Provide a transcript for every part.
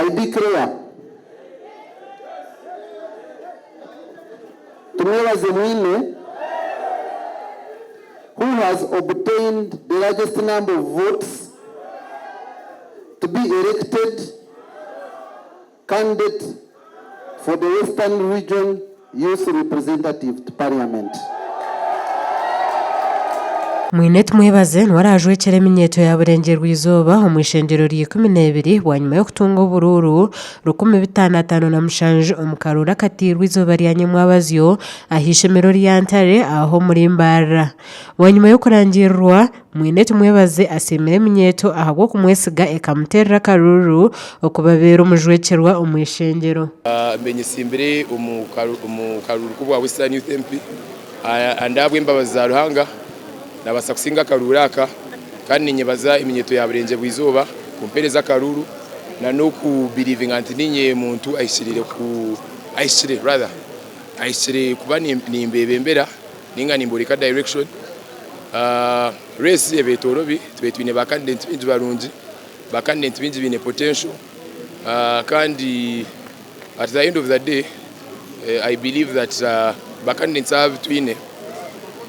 I declare Tumwebaze Mwine who has obtained the largest number of votes to be elected candidate for the Western Region Youth Representative to Parliament. Mwine Tumwebaze niwe araajwekyera eminyeeto ya Burengyerwa-izooba omu ishengyero rya 12 bwanyima y'okutunga oburuuru 5507 omu karuuru akatairwe eizooba rya nyamwabazyo aha ishomero rya Ntare aho omuri Mbarara. Bwanyima y'okurangirirwa, Mwine Tumwebaze asiimire eminyeeto ahabw'okumwesiga ekamuteerera akaruuru okubabeera omujwekyerwa omu ishengyero. Mbe nyesimbire omu karuuru k'obwa Western Youth MP and ahabw'embabazi za Ruhanga nabaasa kusinga akaruuru aka kandi ninyebaza eminyeeto ya Burengyerwa Izooba kumpereza akaruuru na n'oku belivinga nti ninye muntu ahikiriire ku ahikire rather ahikire kuba nimbebembera ninga nimboreka direction. Race eba etorobi, tubaire twine ba candidate baingi barungi, ba candidate baingi baine potential kandi at the end of the day I believe that ba candidates abu twine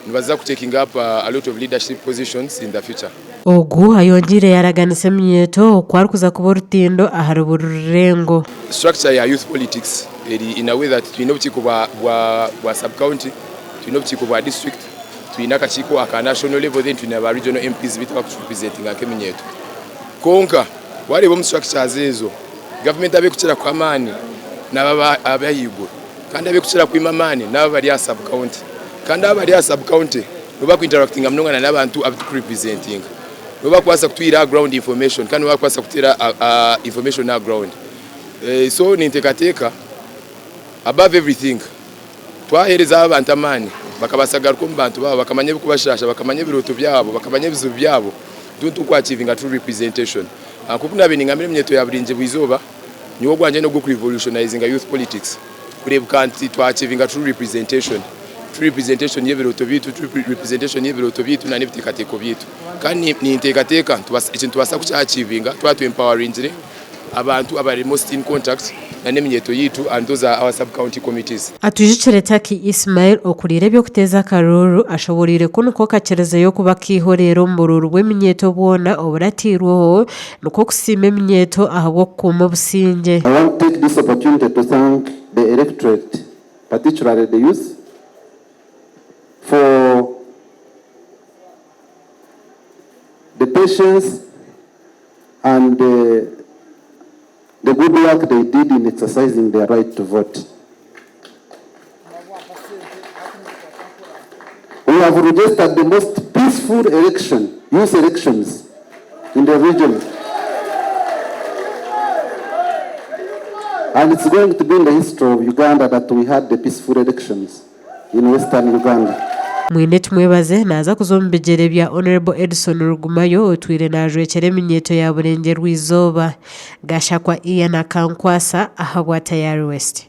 nibaza ku taking up a lot of leadership positions in the future. Ogu ayongyeire yaraganisa eminyeeto oku arikuza kuba orutindo ahari buri rurengo. Structure ya youth politics eri in a way that twine obukiiko bwa sub county, twine obukiiko bwa district, Twine akakiiko aka national level then twine ba regional MPs beitu abakuturepresentinga nk'eminyeeto. Kwonka wareeba omu structures ezo, gavumenti abu erikukira kuha amaani n'abo abahaiguru kandi abu erikukira kwima amaani n'abo abari aha sub county. Kandi abo abari aha sub county nibo bakuinteractinga munonga na n'abantu abu turikurepresentinga. Nibo barikubaasa kutuhira aha ground information kandi nibo barikubaasa kuteera information aha ground. So ninteekateeka above everything, Twaheereza aba bantu amaani, bakabaasa kugaruka omu bantu baabo, bakamanya ebirikubashaasha, bakamanya ebirooto byabo, bakamanya ebizibu byabo, nitwo turikuachievinga true representation. Nk'oku naabaire ningambira eminyeeto ya Burengyerwa-izooba, nyowe ogwangye n'ogw'okurevolutionaizinga youth politics kureebeka nti twaachievinga true representation, true representation y'ebirooto byaitu, true representation y'ebirooto byaitu n'ebiteekateeko byaitu. Kandi ninteekateeka eki nitubaasa kukiachievinga twaba twempoweringyire abantu abari most in contact na n'eminyeeto yaitu and those are our sub county committees. Atwijukire Turkey Ismail okuriire eby'okuteeza akaruuru ashoboreire ku nikwo kakirizeyo kuba akaihoreera omu buruuru bw'eminyeeto bwona oburatairweho nikwo kusiima eminyeeto ahabw'okukuuma obusingye. I want to take this opportunity to thank the electorate, particularly the youth, for the patience and the good work they did in exercising their right to vote. We have registered the most peaceful election, youth elections in the region. And it's going to be in the history of Uganda that we had the peaceful elections in Western Uganda. Mwine Tumwebaze naaza kuza omu bigyere bya Hon. Edson Rugumayo otwire naajwekyera eminyeeto ya Burengyerwa-izooba. Gashakwa Ian Akankwasa ahabwa Tayari West.